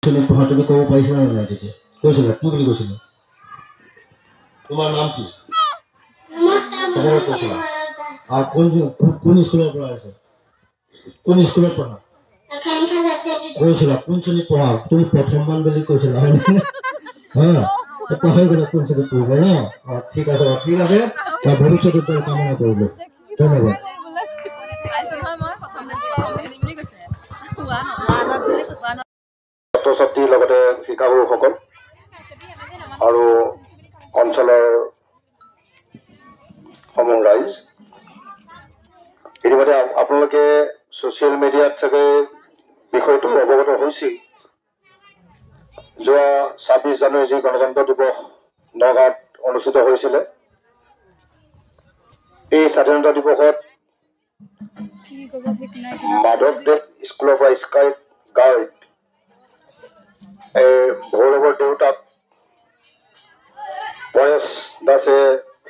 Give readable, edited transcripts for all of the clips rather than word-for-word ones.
শ্ৰেণীত পঢ়া তুমি ক'ব পাৰিছিলা নে নাই তেতিয়া? কৈছিলা? কি বুলি কৈছিলা? তোমাৰ নাম কি? কৈছিলা? আৰু কোন কোন স্কুলৰ পৰা আহিছা? কোন স্কুলত পঢ়া কৈছিলা? কোন শ্ৰেণীত পঢ়া তুমি? প্ৰথমমান বুলি কৈছিলা হয়নে? হা, পাহৰি গ'লা কোন শ্ৰেণীত পঢ়িব ন? অঁ, ঠিক আছে, ঠিক আছে। ভৱিষ্যত উজ্জ্বল কামনা কৰিলোঁ, ধন্যবাদ। ছাত্ৰ ছাত্ৰীৰ লগতে শিক্ষাগুৰুসকল আৰু অঞ্চলৰ সমূহ ৰাইজ, ইতিমধ্যে আপোনালোকে ছ'চিয়েল মিডিয়াত চাগে বিষয়টো অৱগত হৈছিল। যোৱা 26 জানুৱাৰী যি গণতন্ত্ৰ দিৱস নগাঁৱত অনুষ্ঠিত হৈছিলে, এই স্বাধীনতা দিৱসত মাধৱদেৱ স্কুলৰ পৰা স্কাউট গাইড এই ভৈৰৱৰ দেউতাক পৰেশ দাসে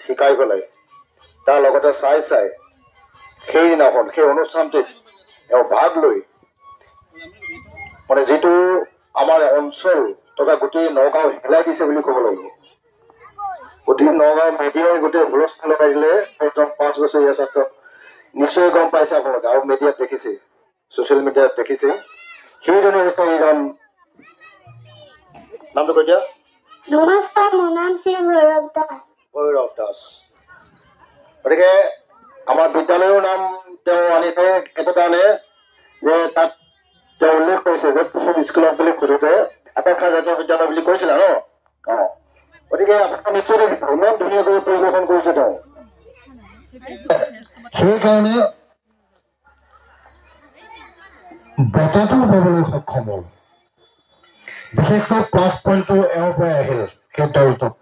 শিকাই পেলাই তাৰ লগতে চাই চাই সেইদিনাখন সেই অনুষ্ঠানটোত তেওঁ ভাগ লৈ মানে যিটো আমাৰ অঞ্চল তথা গোটেই নগাঁও হেলাই দিছে বুলি ক'ব লাগিব। গোটেই নগাঁও মেডিয়াই গোটেই হুলস্থুল লগাই দিলে। একদম 5 বছৰীয়া ছাত্ৰ, নিশ্চয় গম পাইছে আপোনালোকে আৰু মিডিয়াত দেখিছে, ছ'চিয়েল মিডিয়াত দেখিছে। সেইজনে হৈছে এইজন, নামটো কৈ দিয়া। নমস্কাৰ, মোৰ নাম শ্ৰী ভৈৰৱ দাস। ভৈৰৱ দাস। গতিকে আমাৰ বিদ্যালয়ৰ নাম তেওঁ আনিছে এইটো কাৰণে যে তাত তেওঁ উল্লেখ কৰিছে যে কোন স্কুলত বুলি সোধোতে আকাংক্ষা জাতীয় বিদ্যালয় বুলি কৈছিলে ন? অঁ, গতিকে আপোনালোকে নিশ্চয় দেখিছে ইমান ধুনীয়াকৈ পৰিৱেশন কৰিছে তেওঁ। সেইকাৰণে বঁটাটো পাবলৈ সক্ষম হ'ল। বিশেষকৈ প্লাছ পইণ্টটো এওঁৰ পৰাই আহিল। সেই দলটোক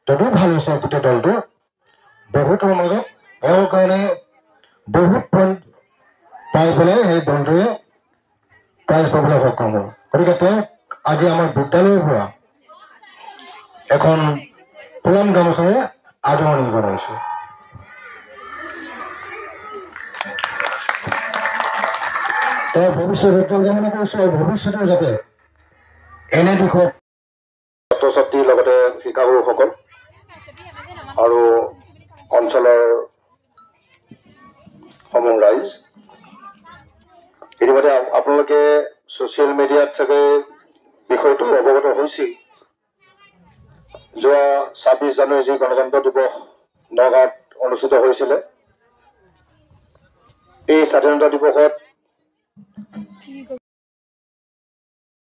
যদিও ভাল হৈছে, গোটেই দলটো বহুতৰ মাজত এওঁৰ কাৰণে বহুত পইণ্ট পাই পেলাই সেই দলটোৱে প্ৰাইজ পাবলৈ সক্ষম হ'ল। গতিকে তেওঁক আজি আমাৰ বিদ্যালয়ৰ পৰা এখন ফুলাম গামোচাৰে আদৰণি জনাইছোঁ। তেওঁ ভৱিষ্যত উজ্জ্বল কামনা কৰিছোঁ আৰু ভৱিষ্যতেও যাতে এনে দিশত ছাত্ৰ ছাত্ৰীৰ লগতে শিক্ষাগুৰুসকল আৰু অঞ্চলৰ সমূহ ৰাইজ, ইতিমধ্যে আপোনালোকে ছ'চিয়েল মিডিয়াত চাগে বিষয়টো অৱগত হৈছিল। যোৱা 26 জানুৱাৰী যি গণতন্ত্ৰ দিৱস নগাঁৱত অনুষ্ঠিত হৈছিলে, এই স্বাধীনতা দিৱসত